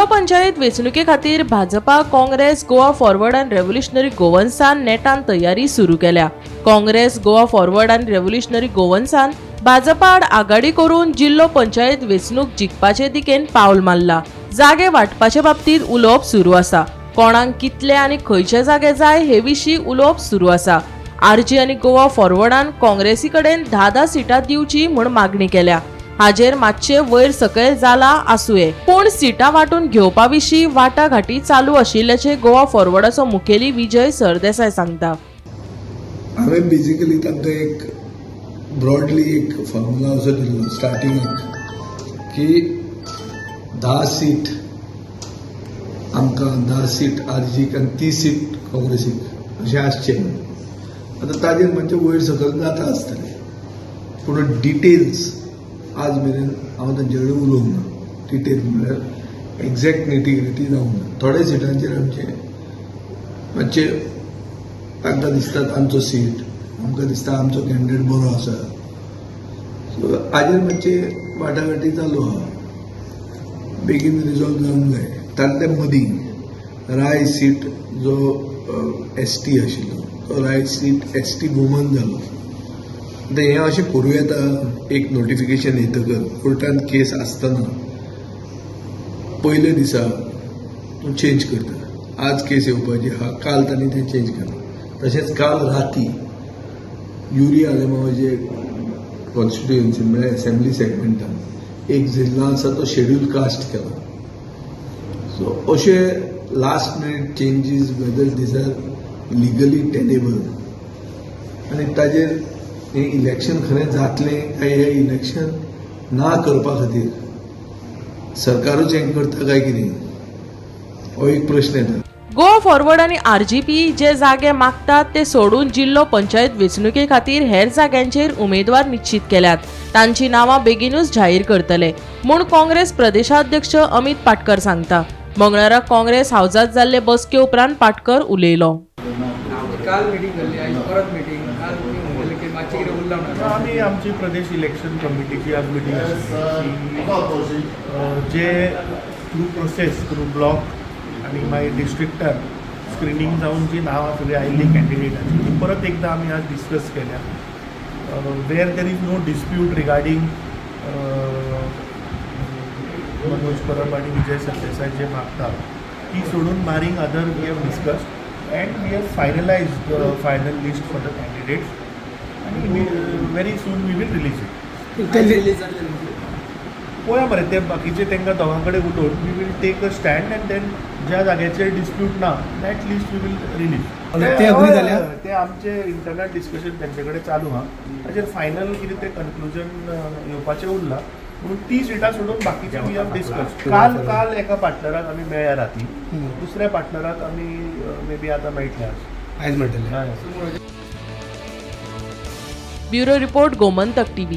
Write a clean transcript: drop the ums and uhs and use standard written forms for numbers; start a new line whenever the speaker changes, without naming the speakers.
पंचायत वेंचणुके खातीर भाजपा, काँग्रेस, गोवा फॉरवर्ड आनी रेव्होल्युशनरी गोवन्सान नेटान तयारी सुरू केल्या. काँग्रेस, गोवा फॉरवर्ड आनी रेव्होल्युशनरी गोवन्सान भाजपा आड आघाडी करून जिल्लो पंचायत वेंचणूक जिखपाचे दिकेन पावल मारला. जागे वांटपाचे बाबतींत उलोवप सुरू आसा. कोणाक कितले आनी खंयचे जागे जाय हे विशीं उलोवप सुरू आसा. आरजी आनी गोवा फॉरवर्डान काँग्रेसी कडेन 10-10 सिटां दिवची म्हूण मागणी केल्या. हाजेर मातशें वयर सकयल जाला आसुये, पूण सिटां वांटून घेवपा विशीं वाटाघाटी चालू आशिल्ल्याचें गोवा फॉरवर्डाचो मुखेली विजय सरदेसाय सांगता.
हांवें बेजिकली तांकां एक ब्रॉडली एक फॉर्मुला असो दिल्लो स्टार्टिंगाक की 10 सीट आमकां, 10 सीट आरजीक आनी 30 सीट काँग्रेसीक अशें आसचें. आतां ताजेर म्हणजे वयर सकयल जाता आसतलें, पूण डिटेल्स आज मेरेन हांव तांचे कडेन उलोवंक ना. डिटेल्स म्हळ्यार एग्जॅक्ट निटी-ग्रिटी जावंक ना. थोड्या सिटांचेर आमचे मातशे तांकां दिसता आमचो सीट, आमकां दिसता आमचो कॅन्डिडेट बरो आसा, सो हाजेर मातशे वाटाघाटी चालू आहा. बेगीन रिजॉल्व जावंक जाय. तांतले मदीं राय सीट जो एस टी आशिल्लो तो राय सीट एस टी वुमन जालो. आतां हें अशें करूं येता, एक नोटिफिकेशन येतकर कोर्टान केस आसतना पयले दिसा तूं चेंज करता. आज केस येवपाची आहा, काल तांणी तें चेंज केलां. तशेंच काल राती युरी आलेमावाचे कॉन्स्टिट्युएन्सी म्हळ्यार असेंब्ली सेगमेंटान एक जिल्ला आसा तो शेड्यूल कास्ट केला. सो अशे last minute changes whether these are legally tenable आनी ताजेर हें इलेक्शन खरें जातलें काय हें इलेक्शन ना करपा खातीर सरकारूच हें करता काय कितें हो एक प्रश्न येता.
गोवा फॉरवर्ड आनी आरजीपी जे जागे मागतात ते सोडून जिल्लो पंचायत वेंचणुके खातीर हेर जाग्यांचेर उमेदवार निश्चित केल्यात. तांची नांवां बेगीनूच जाहीर करतले म्हूण काँग्रेस प्रदेशाध्यक्ष अमित पाटकर सांगता. मंगळारा काँग्रेस हावजात जाल्ले बसके उपरांत पाटकर उलयलो.
काल मिटींग जाल्ली, आयज परत मिटींग. काल मिटींग मातशी कितें उरला म्हणून
आमी आमची प्रदेश इलेक्शन कमिटीची आज मिटींग आशिल्ली, जे थ्रू प्रोसेस थ्रू ब्लॉक आनी मागीर डिस्ट्रिक्टार स्क्रिनींग जावन जी नांवां सगळीं आयिल्ली कॅन्डिडेटाची ती परत एकदां आमी आज डिस्कस केल्या. Where there is no dispute regarding Manoj Parab आनी विजय सरदेसाय जे मागता ती सोडून barring other we have discussed and we have finalized the final list for the candidates and very soon we will release it. पळोवया मरे ते बाकीचे तांकां दोगां कडेन उलोवन we will take a stand and then ज्या जाग्याचेर डिस्प्यूट ना that list we will release. ते आमचे इंटरनल डिस्कशन तांचे कडेन चालू आहा, ताचेर फायनल कितें तें कन्क्लुजन येवपाचें उरलां. म्हणून ती सिटां सोडून बाकीचे we have discuss. काल काल एका पार्टनराक आमी मेळ्ळ्या राती, दुसऱ्या पार्टनराक आमी मे बी आतां मेळटले,
आयज मेळटले.
Bureau report, Gomantak TV.